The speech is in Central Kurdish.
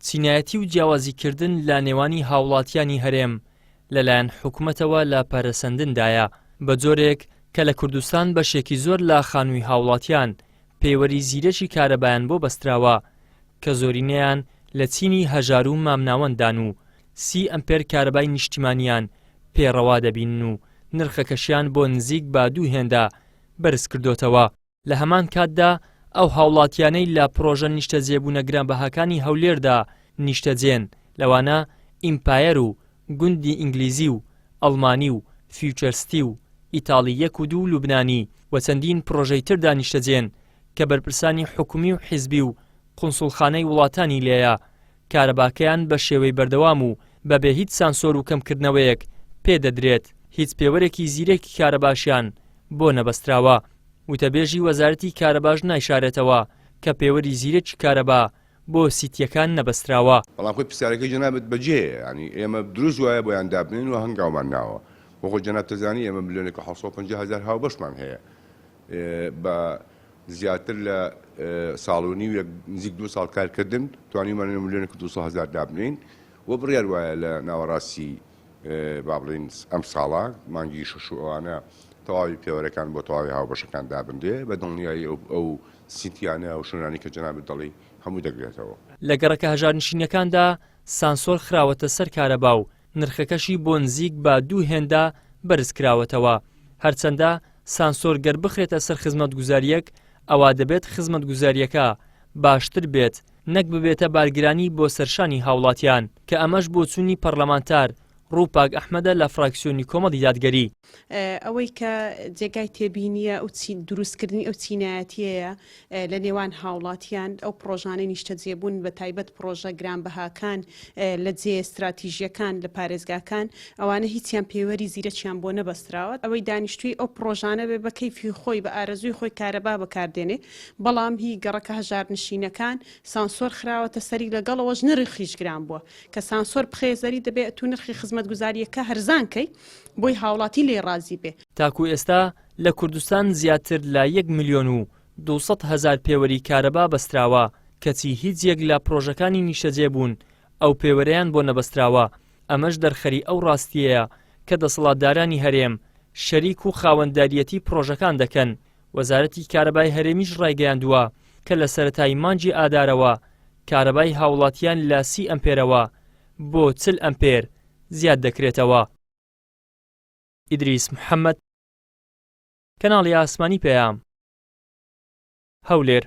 چینایەتی و جیاوازیکردن لە نێوانی هاوڵاتیانی هەرێم لەلایەن حکومەتەوە لە پەرەسەندندایە، بە جۆرێک کە لە کوردستان بەشێکی زۆر لە خانووی هاوڵاتیان پێوەری زیرەکی کارەبایان بۆ بەستراوە کە زۆرینەیان لە چینی هەژار و مامناوەنددان و سی ئەمپێر کارەبای نیشتیمانیان پێ ڕەوا دەبینن و نرخەکەشیان بۆ نزیک بە دوو هێندە بەرزکردۆتەوە. لە هەمان کاتدا ئەو هاوڵاتیانەی لە پڕۆژە نیشتەجێبوونە گرانبەهاکانی هەولێردا نیشتەجێن، لەوانە ئیمپایەر و گوندی ئینگلیزی و ئەڵمانی و فیوچەر ستی و ئیتاڵی یەک و دوو و لوبنانی و چەندین پڕۆژەی تردا نیشتەجێن کە بەرپرسانی حکومی و حیزبی و قونسوڵخانەی وڵاتانی لێیە، کارەباکەیان بە شێوەی بەردەوام و بەبێ هیچ سانسۆر و کەمکردنەوەیەک پێ دەدرێت، هیچ پێوەرێکی زیرەکی کارەباشیان بۆ نەبەستراوە. وتەبێژی وەزارەتی کارەباش نایشارێتەوە کە پێوەری زیرەکی کارەبا بۆ سیتییەکان نەبەستراوە. بەڵام خۆی پرسیارەکەی جەنابت بەجێیە یانی ئێمە دروست وایە بۆیان دابنێین و هەنگاومان ناوە بۆ خۆی جەنابت دەزانی ئێمە ملیۆنێک و 750 هەزار هاوبەشمان هەیە بە زیاتر لە ساڵ و نیوێک نزیک دوو ساڵ کارکردن توانیومانە ملیۆنێک و 200 هەزار دابنێین و بڕیار وایە لە ناوەڕاستی با بڵێین ئەم ساڵە مانگی شەش و ئەوانە تەواوی پێوەرەکان بۆ تەواوی هاوبەشەکان دابنرێ بە دڵنیایی ئەو ئەو سیتیانە و شوێنانی کە جەنابت دەڵێی هەموو دەگرێتەوە. لە گەڕەکە هەژارنشینەکاندا سانسۆر خراوەتە سەر کارەبا و نرخەکەشی بۆ نزیک بە دوو هێندە بەرز کراوەتەوە. هەرچەندە سانسۆر گەر بخرێتە سەر خزمەتگوزارییەک ئەوا دەبێت خزمەتگوزارییەکە باشتر بێت نەک ببێتە بارگرانی بۆ سەرشانی هاوڵاتیان، کە ئەمەش بۆچوونی پەڕلەمانتار ڕووپاک ئەحمەدە لە فراکسیۆنی کۆمەڵی دادگەری. ئەوەی کە جێگای تێبینییە ئەو چین دروستکردنی ئەو چینایەتیەیە لە نێوان هاوڵاتیان ئەو پڕۆژانەی نیشتەجێبوون بە تایبەت پڕۆژە گرانبەهاکان لە جێ ستراتیژیەکان لە پارێزگاکان ئەوانە هیچیان پێوەری زیرەکیان بۆ نەبەستراوە ئەوەی دانیشتووی ئەو پڕۆژانە بێ بە کەیفی خۆی بە ئارەزووی خۆی کارەبا بەکاردێنێ بەڵام هی گەڕەکە هەژارنشینەکان سانسۆر خراوەتە سەری لەگەڵ ئەوەش نرخیش گران بووە کە سانسۆر بخەیە سەری دەبێ ئەتوو نرخی خزمەتگوزارییەکە هەرزان کەی بۆی هاوڵاتی لێی ڕازی بێ. تاکو ئێستا لە کوردستان زیاتر لە یەک ملیۆن و 200 هەزار پێوەری کارەبا بەستراوە، کەچی هیچ یەک لە پرۆژەکانی نیشتەجێبوون ئەو پێوەرەیان بۆ نەبەستراوە، ئەمەش دەرخەری ئەو ڕاستییەیە کە دەسەڵاتدارانی هەرێم شەریک و خاوەنداریەتی پرۆژەکان دەکەن، وەزارەتی کارەبای هەرێمیش ڕایگەیاندووە کە لە سەرەتای مانگی ئادارەوە کارەبای هاوڵاتیان لە سی ئەمپێرەوە بۆ 40 ئەمپێر زیاد دەکرێتەوە. ئیدریس محەمەد، کەناڵی ئاسمانی پەیام، هەولێر.